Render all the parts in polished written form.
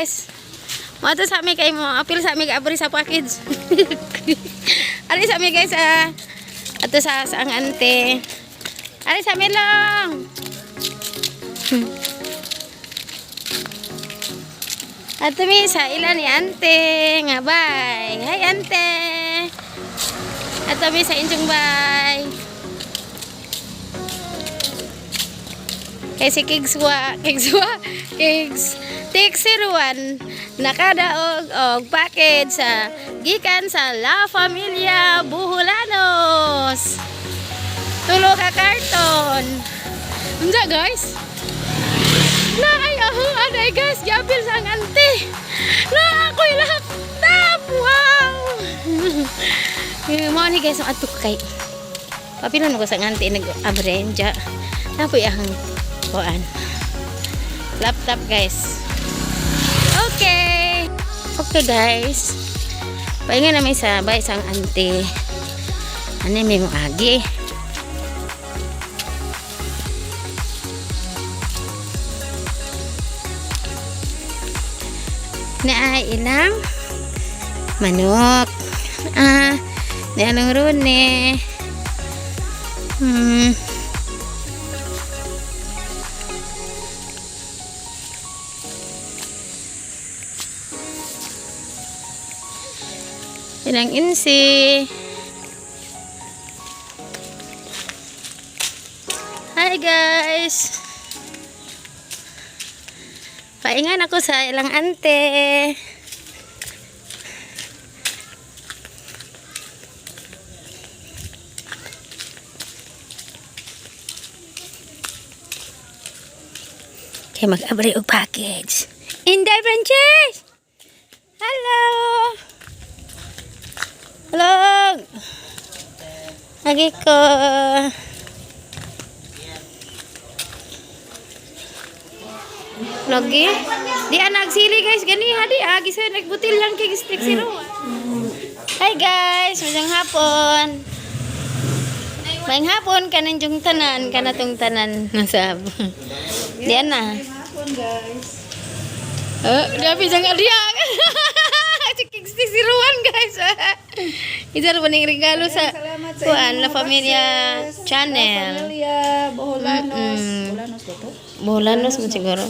Guys. Mo sa mi kay mo apil sa mi abri sa package. Ari sa mi guys ah. Ato sa ang ante. Ari sa mi lang. Ato mi sa ila ni ante nga bye. Hi ante. Ato mi sa inyong bye. Kay si Kigswa, Kigswa, Kigs, Tik 01, nakadaog og package sa gikan sa La Familia Buhulanos. Tulo ka karton. Unsa guys? Na ay ahong anay guys, giapil sa ang ante. Na ako'y laptop. Wow. Mao ni guys ang ato kay. Papilan ko sa ang ante nag-abre dya. Napoy ahang kuan. Laptop guys. Okay. Okay guys. Pahinga na may sabay sa ang ante. Ano may mo agi. Na ay ilang manok. Ah, na anong rune. Ilang insi. Hi guys. Paingan ako sa ilang ante. Kay mag-abri og package. Inday Frances! Hello! Hello! Lagi ko. Lagi? Di ah, nagsili guys. Gani ha di ah. Gisa nagbutil lang kay stick zero. Hi guys, magandang hapon. Maayong hapon kanan yung tanan, kanatong tanan nasab. Di na. Hapon guys. Oh, dapat sang adiya. Si King Stick 01 guys. Isa ra ning regalo sa Salamat sa kuan inyong La mga Familia boxes. Channel. La Familia Boholanos. Boholanos ba to? Bolanos mo siguro.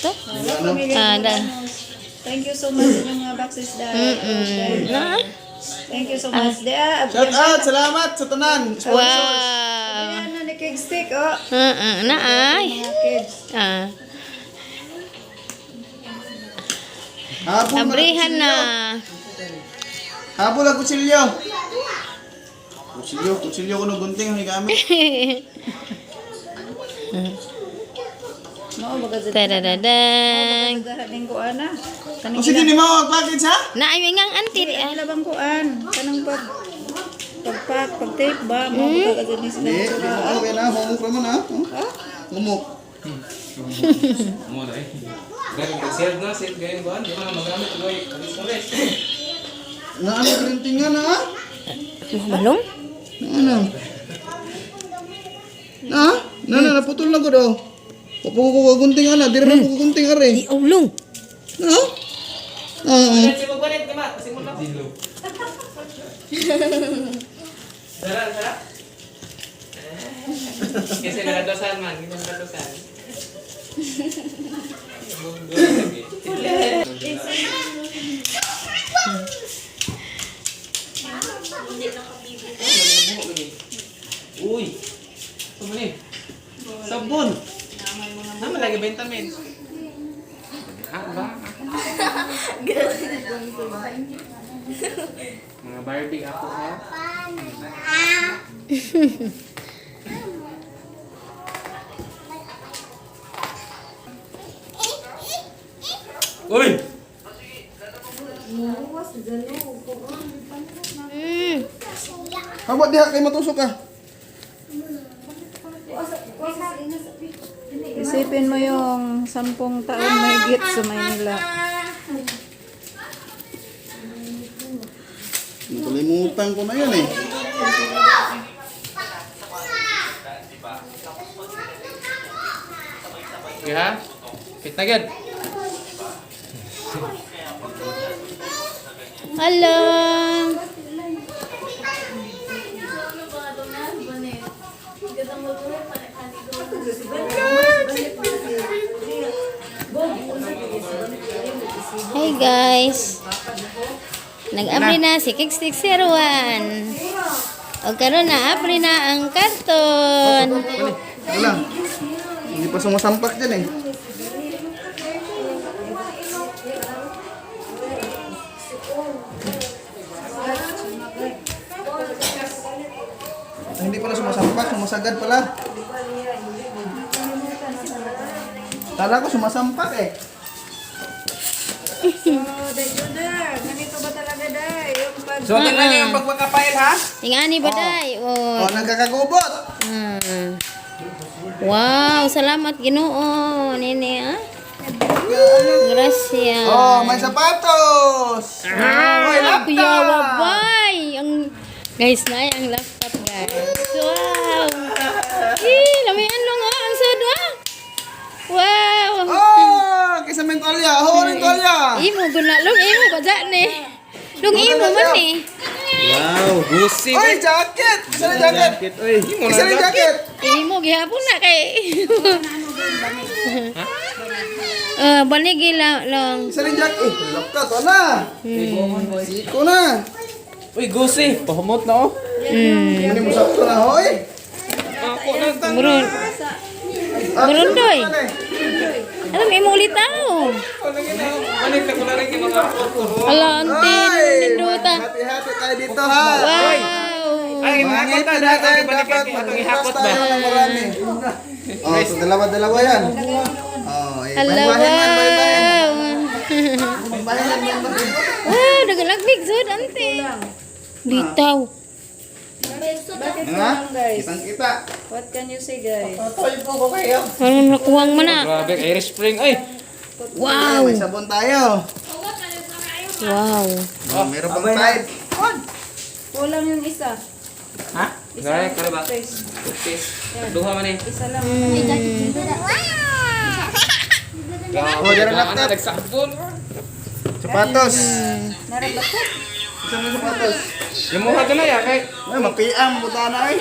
To? La Familia Ah, da. Boholanos. Thank you so much sa inyong mga boxes dahil. Na? Thank you so much. Dia, Shout out! Salamat sa tanan! Wow. Ayan na ni Keg Stick, oh. Na ay. Mga kids. Ah. Habol na Abrihan na. Habol ang kutsilyo! Kutsilyo, kutsilyo ko ng gunting ang gamit. Mao baga sa Tadadadang. ning kuan na. Kaning O sige, ni mo ang package ha? Na ay ngang anti di ah. ila bang kuan? Kanang pag pagpak, pag-tape ba? Mao baga sa ni sila. Hindi, di mo okay na. Humok naman ha? Humok. Mo na eh. Ganun pag sale na, sale gayon ba? Di ba magamit ko eh. Alis na rin. Na ano printing nga na ha? Balong? Na ano? Na? Na na, naputol na ko daw. Wapo ko ko gunting ana, di rin ko gunting are. Di ulong. Na? Oo. Dilo. Sara, sara. Kasi nakatosan man, hindi nakatosan. Bunggo lagi. Uy! Sabon eh. Sabon! Naman lagi 20 min. Ah, ba? Mga Barbie ako ha. Uy! Hawak diha kay matusok ka. Isipin mo yung 10 taon mahigit sa Maynila. Nakalimutan ko na yan eh. Okay ha? Fit na gad. Hello. Hi guys. Nag-abri na si Kickstick 01. O karon na abri na ang karton. Wala. Hindi pa sumasampak dyan eh. Ay, hindi pala sumasampak, sumasagad pala. Kala ko sumasampak eh. Oh, Day Judah, ganito ba talaga, Day? Yung pag... So, tingnan niyo yung pagpagkapail ha? Tingani ba day? Oh, O. nagkakagubot. Wow, salamat Ginoo nini ah. Gracias. Oh, may sapatos. Oy, Ah, Kuya laptop. Wabay. Ang guys na ang laptop guys. Wow. Eh, lamian lang ah ang sad ah. Wow. Oh, kaysa may tuwalya. Ho, rin tuwalya. Imo guna long imo ba dyan ni? Long imo man ni. Wow, gusi. Oy, jacket. Isa na jacket. Oy, Isa na jacket. Imo gihapon na kay. Eh, banigi lang long. Isa rin jacket. Eh, laptop. Wala. Siko na. Uy, gusi. Pahumot na oh. Hindi mo sakto na, hoy. Ako na. Murun. Ah, Burundoy. sakto na eh. Alam imo ulit aw. Balik na ko na rin yung mga ako. Ala ante Ay, ninduta. Hati-hati tayo dito, ha. Wow. Ay, Mga mga ngipin kota natin, na. Balik dapat kay atong ihakot magbukas ba? tayo ng marami. Oh, so dalawa-dalawa yan. Oh, eh, Ala bahin-bahin yan, bahin-bahin. wow. Bahin-bahin yan, bahin-bahin. Wow, nagalagmig sud ante. Bitaw. Bakit Ha? kulang, guys? Kitang-kita. What can you say, guys? Ano nakuwang man na? Grabe, Irish Spring. Ay, Wow. May sabon tayo. Wow. Oh, meron pang side. Kulang yung isa. Ha? Gaya, kare ba? Toothpaste. Toothpaste. Duha man eh. Isa lang. Grabe, Oh, dara na laptop. nagsabon. Sapatos. Narabat ko. Isa mo sapatos. Limuha ka na ya kay. Ay, mapiam, buta na ay.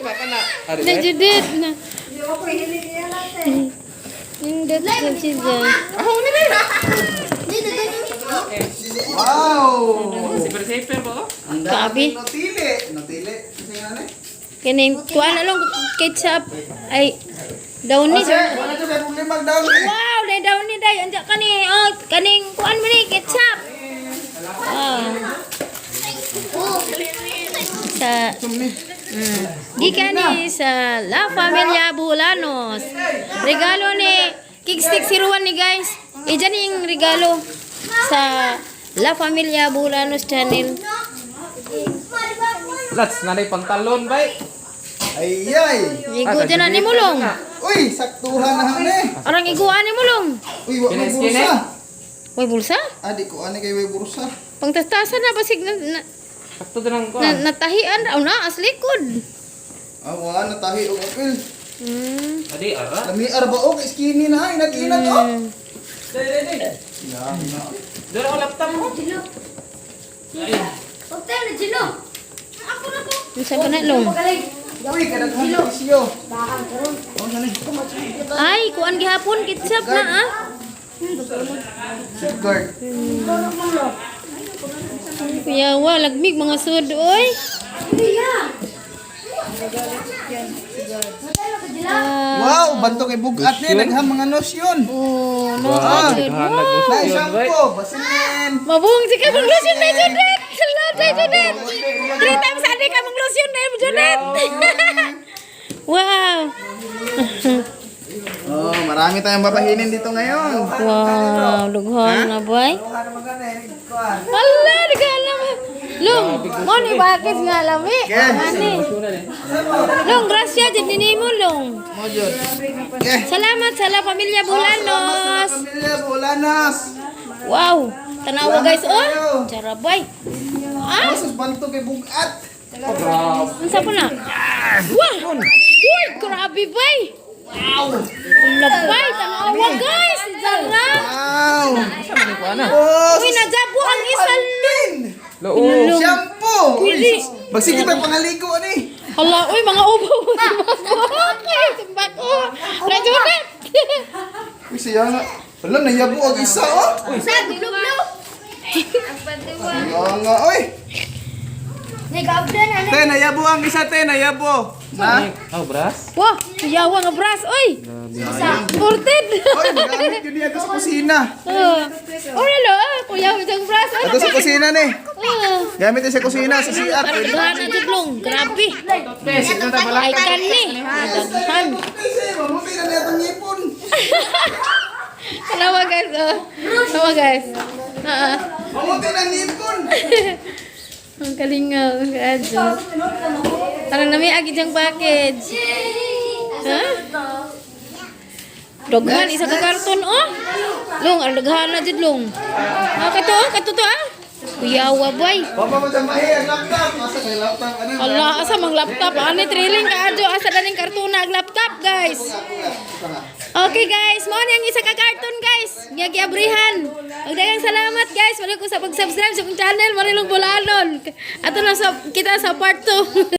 Baka na. Ari, Na eh. Judith na. Hindi ako hilig niya natin. Nindot sa siya. Wow! Super safe ba? oh? Ang Grabe. daming notili. Notili. Isa nga na eh. Kining kuan na lang ketchup ay downy. Oh, sir, wala dyan, may problema down eh. Wow, day downy day anja kani oh kaning kuan man ni ketchup. Wow. Sa Gikan ni sa La Familia Bulanos. Regalo ni Kickstick 01 ni guys. Ijan yung regalo sa La Familia Bulanos channel. Lats, nanay pantalon bay. Ay, ay. Igo dyan na ni Mulong. Uy, saktuhan na han eh. Arang iguan ni Mulong. Uy, wa may Kines, bursa. Uy, bulsa? Ah, di ko ani kay way bursa. Pangtastasan na basig na, na, Sakto din ang na kuan. natahian raw na as likod. Ah, wa na tahi og apil. Adi ara. Lami arba og skinny na ay inat-inat oh. Dai dai dai. Yan na. Dara ko laptop mo. Unsa pa na long? Uy, kadaghan na isyo. Oh, sana. Ay, kuan gihapon ketchup na ah. Safeguard. Kuya wa lagmig mga sud oy. Ah, Wow, banto kay bugat ni daghang mga lotion. oh, no. Wow, Sud. daghan Wow. nag Na lotion bay. shampoo, basilin. Mabung si ka mong lotion na Judet. Salamat na Judet. Three times a day ka mong lotion na Judet. Wow. Oh, marami tayong babahinin dito ngayon. Wow, dughan na boy. Hala, daghan na. Long, mo ni bakit nga lami. Ani. Long, grasya jud ni mo long. Okay. Salamat sa La Familia Bulanos. Pamilya Bulanos. Wow, tanawa guys oh. Charabay. Ah, Sus banto kay bugat. unsa po na? Wah! Uy, grabe bay. Wow! Labay, tanawa guys. Sarap. Wow. Oh, Uy, najabo ang isa Loo. Shampoo! Uy, Pwede. magsige pa pangaligo ani. Hala, uy, mga ubo. Simbako. Simbako. Rajunat. Uy, siya nga. Wala, nayabo ang isa, oh. Sa, gublog. Siya nga, oy. Te, nayabo ang isa, te, nayabo. Na? Oh, brass. Wah, kuyawa nga brass, oy. Ported. Oy, magamit yun niya ito sa kusina. Oh, lalo, ah, kuyawa siyang brass. Ito sa kusina ni. Oh. Gamit niya sa kusina, sa CR. Pwede. Daghan na jud, long. Grabe. Ay kan ni. Daghan. Kasi, mamuti na niya itong ngipon. Tanawa, guys, oh. Tanawa, guys. Ah, ah. Mamuti na ngipon. Ang kalingaw, ang kaadyo. Parang nami agi diyang package. Ha? Daghan, isa ka karton, oh. Long, ang daghan na jud, long. Ah, kato, oh, kato to, ah. Kuyawa, boy. Papa mo sa mahi, ang laptop. Asa may laptop? Ano? Ala, asa mang laptop? Ani trailing ka adyo, asa daning kartona ang laptop, guys. Okay, guys, mo ni ang isa ka karton, guys. Nga giabrihan. Ug daghang salamat, guys. Wala ko sa pag-subscribe sa akong channel, Marilong Bulanon. Ato na sa kita sa part 2.